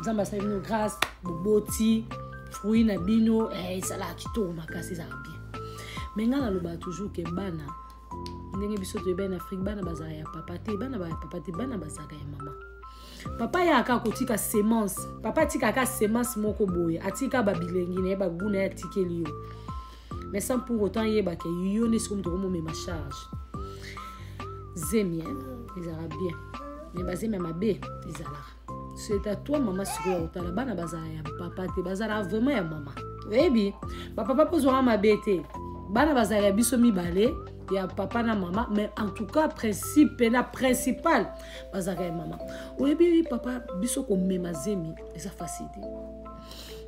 Nzambe asali bino grâce, boboti fruit na bino, esalaka kitoko makasi, ezalaka bien. Mais ngai nalobaka toujours ke bana, ndenge biso toyebani na Afrique, bana bazalaka ya papa te, bana ya papa te, bana bazalaka ya mama. Papa yaka kotika semence, papa atikaka semence moko boye, atika babilengi na ye, bagu na ye, atikeli yo, mais sans pour autant yebake yo nde sikoyo moto okomomema charge. Zemi ezalaka bien, mais bazemi ya mabe ezalaka. C'est à toi, mama, sikoyo ya kotala bana bazala ya papa te, bazala vraiment ya mama. Oyebi bapapa mpo ozwaka mabe te, bana bazala ya biso mibale, ya papa na mama, mais en tout cas principe na principal bazalaka ya mama. Oyebi papa, biso komema zemi eza facile te.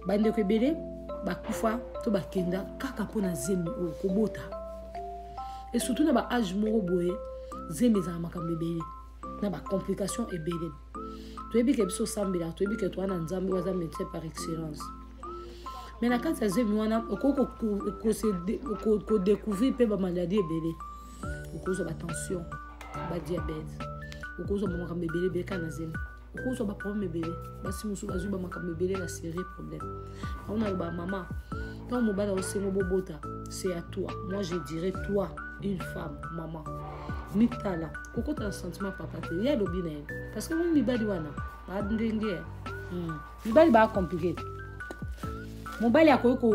Bandeko ebele bakufa to bakenda kaka mpona zemi oyo kobota, et surtout na baage moko boye, zemi ezala makambo ebele na bacomplication ebele. Toyebi ke biso osambelaka, toyebi ke toza na Nzambe oyo aza médecin par excellence, mais na kati ya zemi wana okoki kodécouvrir mpe bamaladi ebele. Okozwa batension, badiabète, okozwa bamakambo ebele ebele kaka na zemi, okozwa baproblème ebele. Basi mosusu bazwi bamakambo ebele na sérieux problème. Yango naloba, mama, ntango mobali aosengo bobota, c'est à toi, moi je dirais toi, une femme, maman, mitala kokota na sentiment papa te. Ye alobi na ye, parce que mo mibali wana bandenge, mibali baa compliqué. Mobali akoki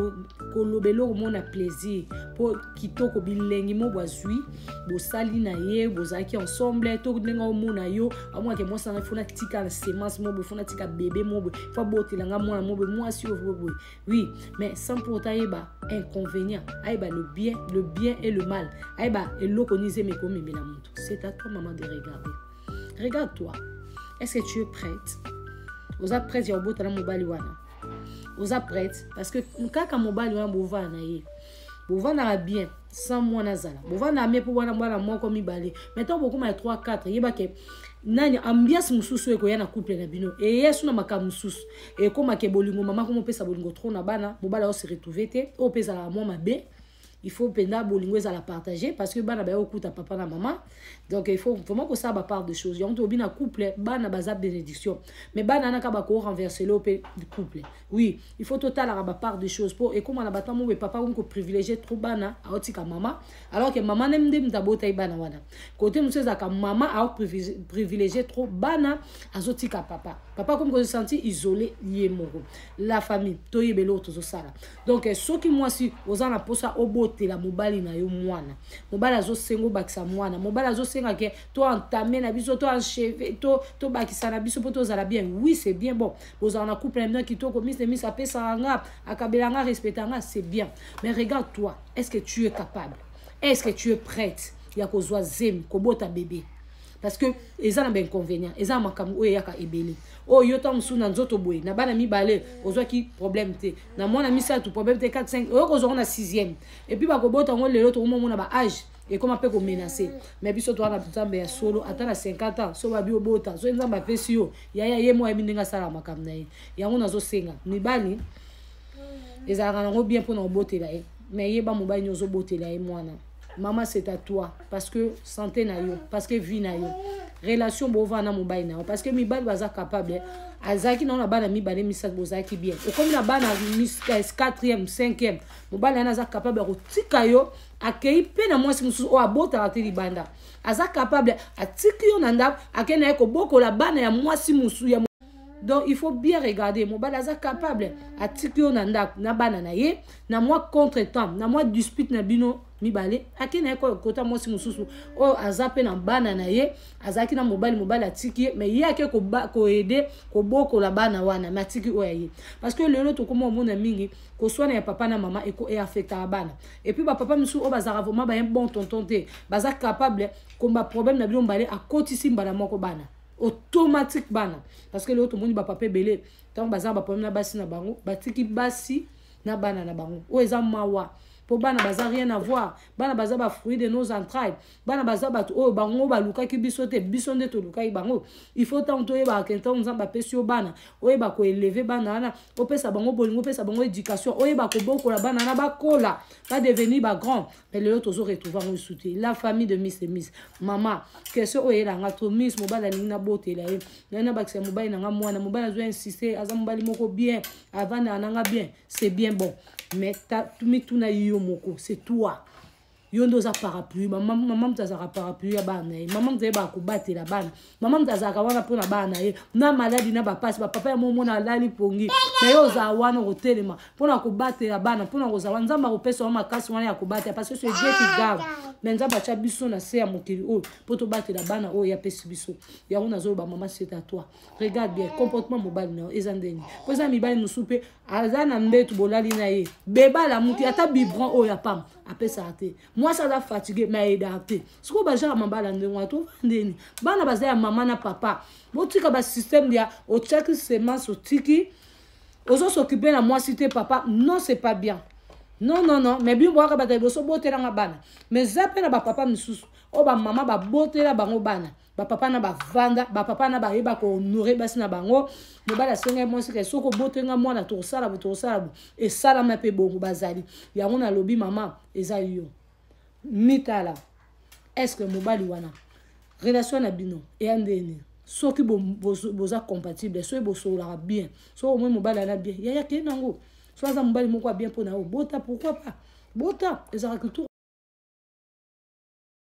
koloba eloko mona plaisir mpo kitoko, bilengi mo bwazwi, bosali na ye, bozalaki ensemble, to ndenge omona yo, amonake mwasi nanga, faut natika na semence mo boye, faut natika bébé mo boye, faut abotelanga mwana mo boye, mwasi oyo boye. Oui, mais sans pour autant ayeba inconvénient, ayeba le bien et le mal, ayeba eloko nini zemi ekomemela moto. C'est à toi, maman, de regarder. Regarde toi, est-ce que tu es prête? Oza prête ya kobota na mobali wana? Oza prête? Parce que kaka mobali wana bovanda na ye, bovandaka bien sans mwana azala, bovandaka bien mpo wana mwana moko, mibale, mais ntango bokóma ya 3, 4, yebake nani ambiance mosusu ekoya na couple na bino, eya su na makambo mosusu, ekomake bolingo, mama komopesa bolingo trop na bana, mobali aose retrouve te. Oyo mpe ezalaka mwa mabe. Il faut mpenza bolingo ezala partage, parce que bana baya kokuta papa na mama. Donc il faut vraiment kosala bapart de choses. Yango toyebi na couple, bana baza bénédiction, mais bana wana kaka bakorenverser lo mpe couple. Oui, il faut totalaka bapart de choses, mpo ekóma na bato mobe, papa komi koprivilégie trop bana, aotika mama, alors que mama nde nde moto abotai bana wana. Côté mosusu ezalaka mama aoprivilégie trop bana, azotika papa, papa komi kosentir isolé ye moko. La famille, toyeba eloko tozosala. Donc soki mwasi oza na mposa obotela mobali na yo mwana, mobali azosenga obakisa mwana, mobali azosenga ke to entame na biso, to achever, tobakisa na biso mpo tozala bien, oui, c'est bien. Bon, bozala na couple na bino kitoko, miss de miss, apesaka nga, akabela nga, respecta nga, c'est bien. Mais regarde toi, est ce que tu es capable? Est ce que tu es prête ya kozwa zemi, kobota bébé? Parce que eza na bainconvénient, eza na makambo oyo eyaka ebele. Oyo yo ntango mosusu na nzoto boye, na bana mibale ozwaki problème te, na mwana misato problème te, 4, 5, oyo kozwango na 6e, et puis bakobota yango lelo, tokomomona baage ekoma mpe komenacer. Mais biso toza na Nzambe ya solo. Ata na 50 ans, so babi obota, soki Nzambe apesi yo, yaya, ye mo ayebi ndenge asala makambo na ye. Yango nazosenga mibali, ezalaka nango bien mpona kobotela ye, mais yeba mobali nyonso ozobotela ye mwana. Mama, c'est à toi, parce que santé na yo, parce que vie na yo, relation bovanda na mobali na yo, parce que mibali baza capable. Azalaki nango na bana mibale, misato, bozalaki bien, okomi na bana 4e, 5e, mobali wana aza capable ya kotika yo, akei mpe na mwasi mosusu oyo abotaka te libanda. Aza capable, atiki yo na ndako, akei na ye kobokola bana ya mwasi mosusu ya. Donc il faut bien regarder. Mobali aza capable, atiki yo na ndako na bana na ye, na mwa contretemps, na mwa dispute na bino mibale, ake na ye kota mwasi mosusu oyo aza mpe na bana na ye. Azalaki na mobali, mobali atiki ye, mais ye ake koaider kobokola bana wana, mais atiki oyo aye. Parce que lelo tokóma omona mingi koswana ya papa na mama eaffectaka bana. Et puis bapapa misusu oyo bazalaka vraiment baye bon tonton te, baza capable komba problème na bino mibale, akotisi mbala moko bana, automatique bana. Parce que lelo tomoni bapapa ebele, ntango baza na baproblème na basi na bango, batiki basi na bana na bango. Oyo eza mawa. Mpo bana baza rien à voir, bana baza bafruit de nos entrailles, bana baza bato oyo bango balukaki biso te, biso nde tolukaki bango. Il faut ntango toyebaka ke ntango Nzambe apesi yo bana, oyeba koélever bana wana, opesa bango bolingo, opesa bango éducation, oyeba kobokola bana wana, bakola, badevenir bagrand. Mais lelo tozo retrouve yango esu te. La famille de Miss et Miss, mama, question oyo eyelanga to Miss: mobali alingi nabotela ye, ngai nabakisa mobali na nga mwana. Mobali azo insiste, aza mobali moko bien, avandaka nanga bien. C'est bien bon, mais mituna yo moko, c'est toi, yo nde oza parapluie. Mama moto azalaka parapluie ya bana na ye. Mama moto ayebaka kobatela bana. Mama moto azalaka wana mpona bana na ye, na maladi na bapasi. Bapapa ya momona alali pongi na ye, ozala wana kotelema mpona kobatela bana, mpona kozala wana. Nzambe akopesa wa makasi wana ya kobatela, parce que c'est Dieu qui garde. Mais Nzambe atya biso na se ya mokili oyo mpo tobatela bana oyo apesi biso. Yango nazoloba, mama, c'est à toi. Regarde bien comportement mobali na yo eza ndenge, mpo eza mibali mosusu mpe aza na mbetu, bolali na ye, bebe alamuki, ata biberon oyo ya pamba apesaka te. Mwasi aza fatigue, mais ayedaka te. Sikoyo bajaka mabala ndenge wana, tovandeni, bana baza ya mama na papa. Botika basystème ya otiaki semence, otiki, ozos'occuper na mwasi te, papa. Non, c'est pas bien. Non, non, non. Mais bino boyaka bato ya liboso botelanga bana, mais eza mpe na bapapa misusu oyo bamama babotela bango bana, bapapa na bavanda, bapapa na bayeba kohonorer basi na bango. Mobali asengai mwasi ke soki obotenga mwana, tokosala bo, tokosala bo, esalama mpe bongo. Bazali yango. Nalobi, mama, eza yo, mitala. Est ce que mobali wana, relation na bino eya ndeni? Soki boza compatible, soki bosololaka bien, soki omoi mobali ana bien, yaya, kei nango. So aza mobali moko ya bien mpo na yo, bota, pourquoi pas? Bota, ezalaka kitoko.